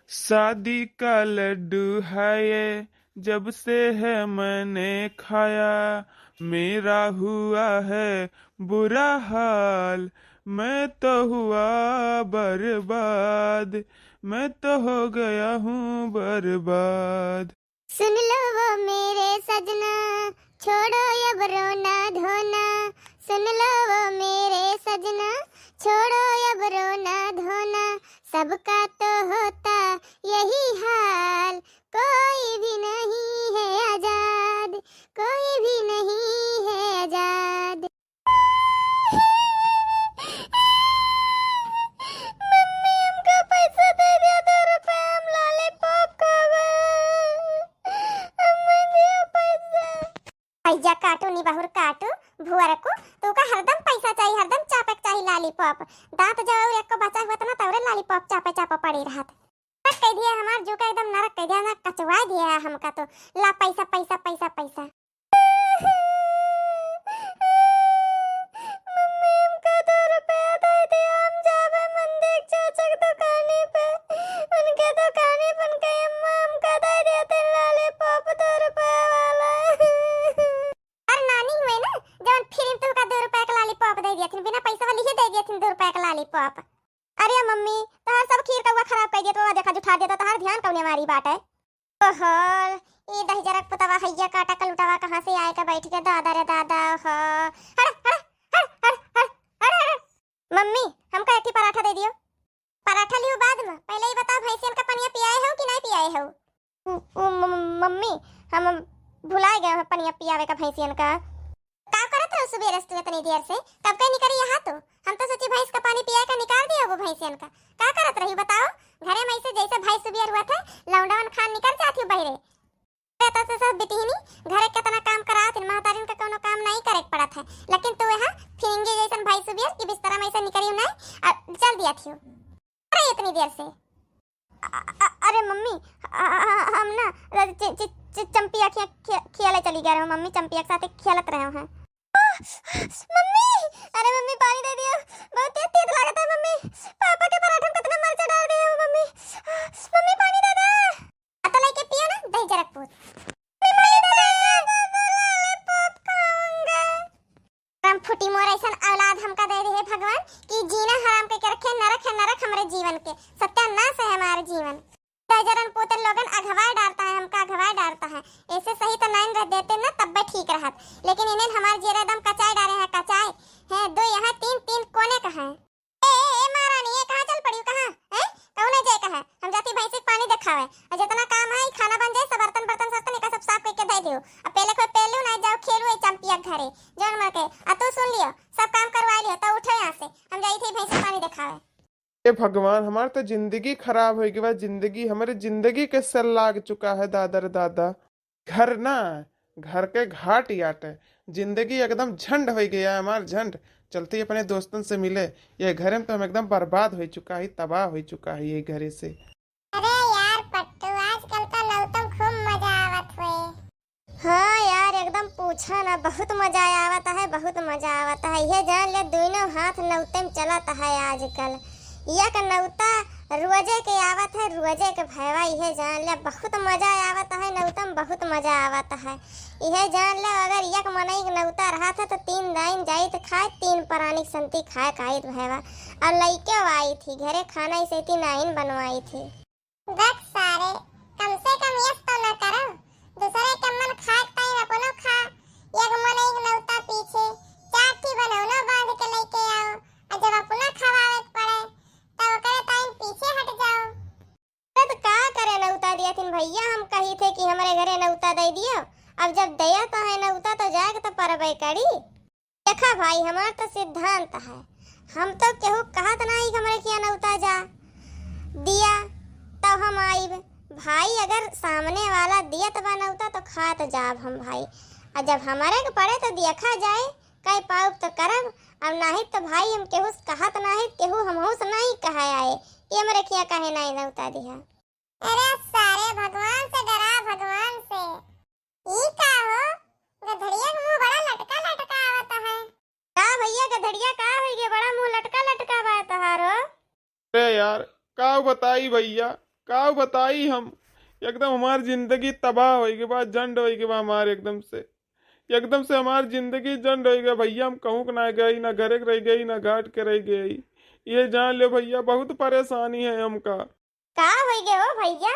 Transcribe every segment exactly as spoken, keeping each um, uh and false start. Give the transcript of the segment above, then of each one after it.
शादी का लड्डू है ये, जब से है मैंने खाया, मेरा हुआ है बुरा हाल। मैं तो हुआ बर्बाद, मैं तो हो गया हूँ बर्बाद। सुन लो वो मेरे सजना, छोड़ो अब रोना धोना। सुन लो वो मेरे सजना, छोड़ो अब रोना धोना। सबका तो होता यही हाल, कोई भी नहीं है आजाद, कोई भी नहीं है आजाद। मम्मी, हमका पैसा दे दिया, दो रुपया, हम लॉलीपॉप खाबे। मम्मी, दिया पैसा। भैया काटू नी बहुर काटू, भुअर को, तू का हरदम पैसा चाही, हरदम चापे के चाही लॉलीपॉप। दांत जब और एको बचा हुआ त ना, तौरे लॉलीपॉप चापे चापे पड़ी रहत। नरक कह दिया हमार जू का, एकदम नरक कह दिया ना, कचवा दिया है हमका तो। ला पैसा, पैसा, पैसा, पैसा। मम्मी, हमका दो रुपया दे दिया, हम जाबे मंदिर चाचा के दुकानी पे, उनके दुकानी पे उनके अम्मा हमका दे दिया तीन लॉलीपॉप दो रुपया वाला। और नानी हुए ना, जवन फ्री में तुमका दो रुपया के लॉलीपॉप दे दिया थी, बिना पैसा वाली ही दे दिया थी दो रुपया के लॉलीपॉप। अरे मम्मी, तोहार सब खीर कौआ खराब कर दिया, तो देखा जुठा देता, तोहार ध्यान कौने मारी बाटे। ओहो, ई दहिजरक पुतवा हैया काटा कलुटवा कहाँ से आए के बैठ के, दादा रे दादा, ओहो। हड़, हड़, हड़, हड़, हड़, हड़, हड़। मम्मी, हमका एक ठे पराठा दे दियो। पराठा लियो बाद में, पहले ही बताओ भैंसियन का पनिया पियाए हो कि नहीं पियाए हो? उ, उ, म-, म-, मम्मी, हम भुलाए गए हैं पनिया पियावे का भैंसियन का। का करत रहो सुबेरे से तू इतनी देर से? कब के निकरी यहाँ तू? हम तो सोची भैंस का पानी पिया के निकाल दिया वो भैंसियन का। का करत रही बताओ? घरे में ऐसे जैसे भैंस सुबेर हुआ था, लौंडवन खान निकल जाती हो बहरे। तो से सब बिटिहनी घरे कितना काम करावत हिन, महतारिन का कोनो काम नहीं करे के पड़त है, लेकिन तू यहाँ फिरिंगी जैसन भैंस सुबेर की बिस्तरा में ऐसे निकरी नहीं, आ, चल दिया थी। अरे इतनी देर से। अ-, अ-, अरे मम्मी, अ-, अ-, अ-, हम ना, अ, चि-, चि-, चि-, चंपी अखियाँ खि-, खियाले चली गए रहो मम्मी, चंपी के साथ खेलत रहे हैं। मम्मी, अरे मम्मी पानी दे दियो, बहुत तेज तेज लागत है मम्मी, पापा के पराठा में कितना मरचा डाल दिए हो मम्मी, मम्मी पानी दे दे। आ तो लेके पियो ना दही जरक पूत। मम्मी पानी दे दे, लॉलीपॉप खाऊंगा। करम फूटी मोर ऐसन औलाद हमका दे रहे भगवान कि जीना हराम के, के रखे, नरक है नरक हमरे जीवन के, सत्यानाश है हमारे जीवन। दहिजरन पूतन लोगन अघवाए डारता है, हमका अघवाए डारता है। ऐसे सही तो नाइन रह देते ना, तब भी ठीक रहत, लेकिन इन्हें हमार जियरा एकदम कचाए डारे हैं, कचाए हैं। दो यहाँ तीन, तीन कोने का है। ए, ए, ए, महारानी, ये कहाँ चल पड़ी, कहाँ? हैं? कहूँ नहीं जाए कहाँ? हम जाती भैंसी के पानी देखावे। और जितना काम है, खाना बन जाए, सब बर्तन, बर्तन, सर्तन, एका सब साफ करके दे दियो। अब पहले कोई पेलू नहीं, जाओ खेलू ए चंपिया के घरे, जौन मन के। आ तू सुन लियो, सब काम करवा लियो, तो उठो यहाँ से, हम जाई थे भैंसी के पानी देखावे। ए भगवान, हमार तो जिंदगी खराब हो गई बा, जिंदगी, हमारे जिंदगी के सेल लाग चुका है, दादा रे दादा। घर ना, घर के घाट याट है। जिंदगी एकदम झंड हो गया है हमार, झंड। चलती अपने दोस्तन से मिले। ये घरे में तो हम एकदम बर्बाद हो चुका है, तबाह हो चुका है ये घरे से। अरे यार पट्टू, आजकल तो नौतम खूब मजा आवत हुए। हाँ यार, एकदम पूछा ना, बहुत मजा आवत है, बहुत मजा आवत है। ये जान ले, दोनों हाथ नौते में चलत है आजकल। एक नौता रोजे के आवत है, रोजे के भयवा, इहे जान ले, बहुत मजा आवत है नौतम, बहुत मजा आवत है। इहे जान ले, अगर एक मनई के नौता रहत है, तो तीन दाइन जाइत खाए, तीन परानी के संती खाए खाइत भयवा। और लइके आई थी घरे, खाना इसे तीन आइन बनवाई थी। देख सारे, कम से कम यस तो न करो, दूसरे के मन खाए के टाइम अपनो खा। एक मनई के नौता पीछे चार ठी बनौनो बांध के लइके आओ, और जब अपना खवावे के पड़े, तब ओकरे टाइम पीछे हट जाओ। अरे तो का करे नौता दिया थिन भैया, हम कही थे कि हमरे घरे नौता दे दियो, अब जब दया तो है नौता तो जाए के तो परबे करी। देखा भाई, हमार तो सिद्धांत है, हम तो केहू कहत नाही कि हमरे किया नौता जा दिया तो हम आइब। भाई अगर सामने वाला दियत बा नौता तो खात जाब हम भाई, और जब हमारे के पड़े तो देखा जाए, कई पाउब तो करब, और नाही तो भाई हम केहू से कहत नाही, केहू हमहू से नाही कहे आए कि हमरे किया काहे नाही नौता दिया। अरे सारे, भगवान से डरा, भगवान से। ई का हो, गधड़िया के मुंह बड़ा लटका लटका आवत है। का भैया गधड़िया का होई गे, बड़ा मुंह लटका लटका बा तोहारो? अरे यार, का बताई भैया, का बताई हम, एकदम हमार जिंदगी तबाह होइ गई बा, जंड होइ गई बा हमार एकदम से। एकदम से हमार जिंदगी जंड होइ गई भैया। हम कहूँ के ना गई, ना घरे के रह गई, ना घाट के रह गई। ये जान ले भैया, बहुत परेशानी है हमका। का होइ गए हो भैया?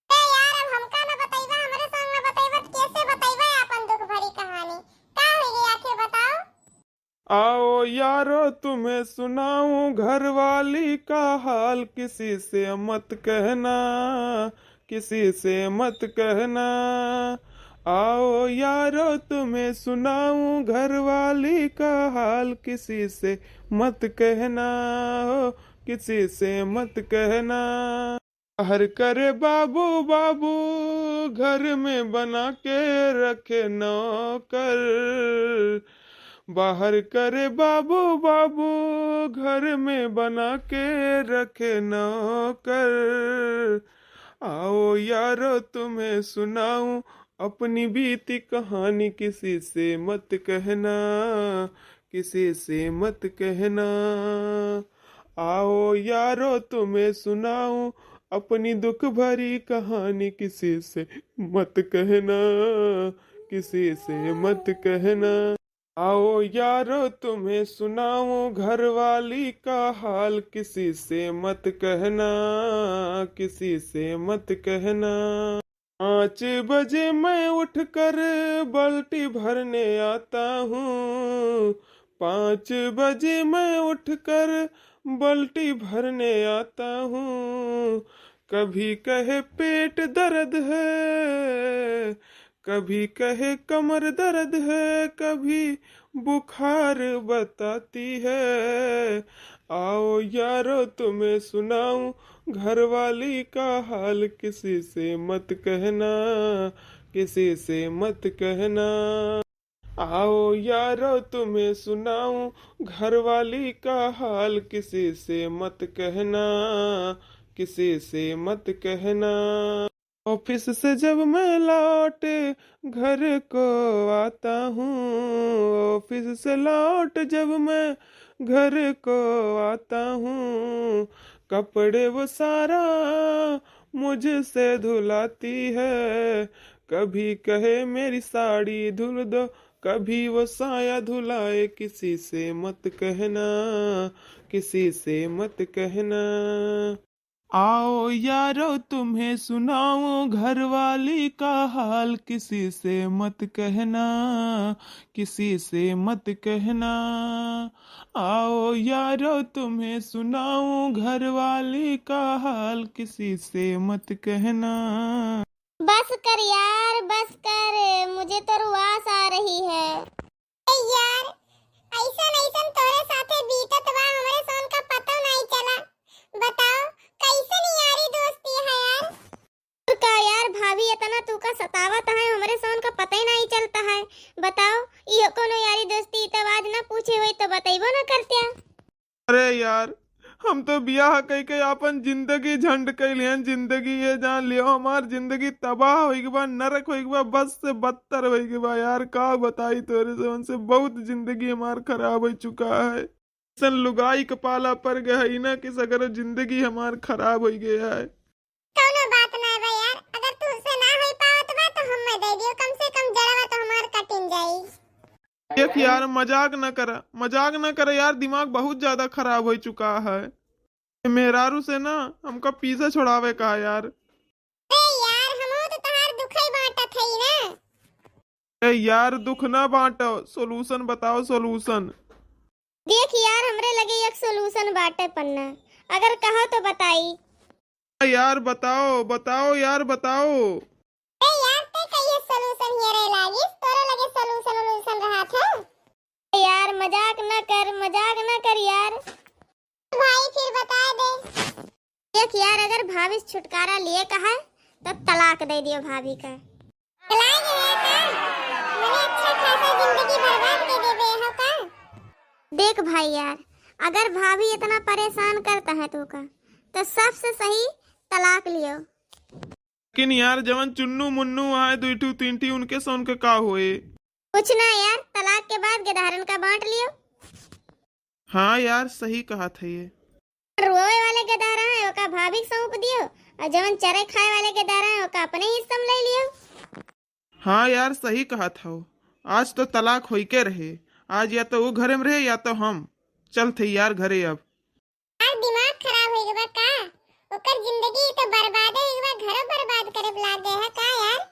ए यार, अब हमका ना बतइबा, हमरे संग ना बतइबा, त कैसे बतइबा आपन दुख भरी कहानी? का होइ गई आखिर बताओ? आओ यारो तुम्हें सुनाऊं घर वाली का हाल, किसी से मत कहना, किसी से मत कहना। आओ यारो तुम्हें सुनाऊं घर वाली का हाल, किसी से मत कहना, हो किसी से मत कहना। बाहर करे बाबू बाबू, घर में बना के रखे नौकर। बाहर करे बाबू बाबू, घर में बना के रखे नौकर। आओ यारो तुम्हें सुनाऊं अपनी बीती कहानी, किसी से मत कहना, किसी से मत कहना। आओ यारो तुम्हें सुनाऊं अपनी दुख भरी कहानी, किसी से मत कहना, किसी से मत कहना। आओ यारो तुम्हें सुनाऊं घर वाली का हाल, किसी से मत कहना, किसी से मत कहना। पाँच बजे मैं उठकर बाल्टी भरने आता हूँ, पाँच बजे मैं उठकर बाल्टी भरने आता हूँ। कभी कहे पेट दर्द है, कभी कहे कमर दर्द है, कभी बुखार बताती है। आओ यारो तुम्हें सुनाऊं घर वाली का हाल, किसी से मत कहना, किसी से मत कहना। आओ यारो तुम्हें सुनाऊं घर वाली का हाल, किसी से मत कहना, किसी से मत कहना। ऑफिस से जब मैं लौट घर को आता हूँ, ऑफिस से लौट जब मैं घर को आता हूँ, कपड़े वो सारा मुझसे धुलाती है। कभी कहे मेरी साड़ी धुल दो, कभी वो साया धुलाए। किसी से मत कहना, किसी से मत कहना। आओ यारो तुम्हें सुनाऊं घर वाली का हाल, किसी से मत कहना, किसी से मत कहना। आओ यारो तुम्हें सुनाऊं घर वाली का हाल, किसी से मत कहना। बस कर यार, बस कर, मुझे तो रुआस आ रही है। ए यार, ऐसन ऐसन तोरे साथे बीतत बा, हमरे सोन का पता नाहीं चला। बताओ, कैसन यारी दोस्ती है यार? और का यार, भाभी इतना तू का सतावत है, हमरे सोन का पता ही नाहीं चलता है। बताओ, इहो कोनो यारी दोस्ती, ई तब आज ना पूछे होई तो बतइबो ना करत्या। अरे यार, हम तो बियाह कई के आपन जिंदगी झंड कई लिहन, जिंदगी ये जान लियो हमार जिंदगी तबाह होई के बा, नरक होई के बा, बस से बदतर होई के बा यार। का बताई तोरे से, उनसे बहुत जिंदगी हमार खराब हो चुका है। ऐसन लुगाई के पाला पड़ गए है ना कि सगरो जिंदगी हमार खराब होई गया है। कौनो बात ना बा यार, अगर तुमसे ना होई पावत बा तो हम मैं दे दियो, कम से कम जड़वा तो हमार कटिन जाई। देख यार, मजाक न करा, मजाक न करा यार, दिमाग बहुत ज्यादा खराब हो चुका है। ये मेहरारू से ना हमका पीछा छोड़ावे का यार। अरे यार, हमहू तो तहार दुखई बांटत हई ना। ए यार, दुख ना बांटो, solution बताओ, solution। देख यार, हमरे लगे एक solution बाटे पन्ना, अगर कहो तो बताई। यार बताओ, बताओ यार, बताओ। ए यार, ते कहिए solution हेरे लागिस, तोरे लगे solution वोलूशन रहत है? ए यार, मजाक ना कर, मजाक ना कर यार। भाई फिर बता दे। देख यार, अगर भाभी से छुटकारा लिए का है, तो तलाक दे दियो भाभी का। तलाक है का? मने अच्छा खासा जिंदगी बर्बाद कर देबे हो का? देख भाई यार, अगर भाभी इतना परेशान करता है तू का, तो सबसे सही तलाक लियो। लेकिन यार, जवन चुन्नू मुन्नू आए, दुई ठू तीन ठी, उनके से उनके का होए? कुछ ना यार, तलाक के बाद गेदहरन का बांट लियो। हाँ यार, सही कहा था ये। रोवे वाले के दारा है, ओका भाभी के सौंप दियो, और जवन चरे खाए वाले के दारा है, ओका अपने हिस्सा में ले लियो। हाँ यार, सही कहत हौ। आज तो तलाक होई के रहे, आज या तो ऊ घरे में रहे या तो हम। चल थे यार घरे अब। यार, दिमाग खराब हो गया का? ओकर जिंदगी तो बर्बाद है, एक बार घरो बर्बाद करे लाग गए है का यार?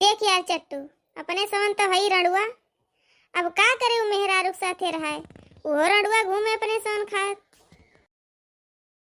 देख यार चट्टू, अपने सवन तो हई रड़ुआ, अब का करे उ मेहरारू के साथे रहाए, उहो रड़ुआ घूमे अपने सवन खात।